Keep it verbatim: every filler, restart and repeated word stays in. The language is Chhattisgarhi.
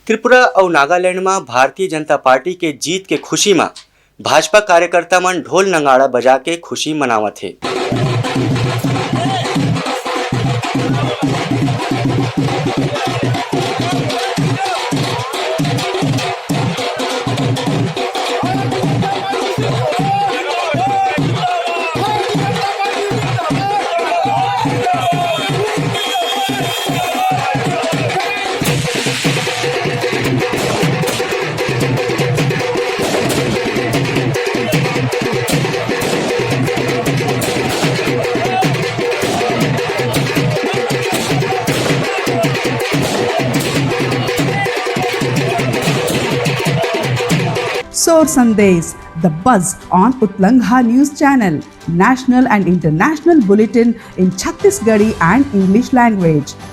त्रिपुरा अउ नागालैंड म भारतीय जनता पार्टी के जीत के खुशी म भाजपा कार्यकर्ता मन ढोल नगाड़ा बजा के खुशी मनावत हे। Sor Sandesh, the buzz on Utlangha News Channel, national and international bulletin in Chhattisgarhi and English language.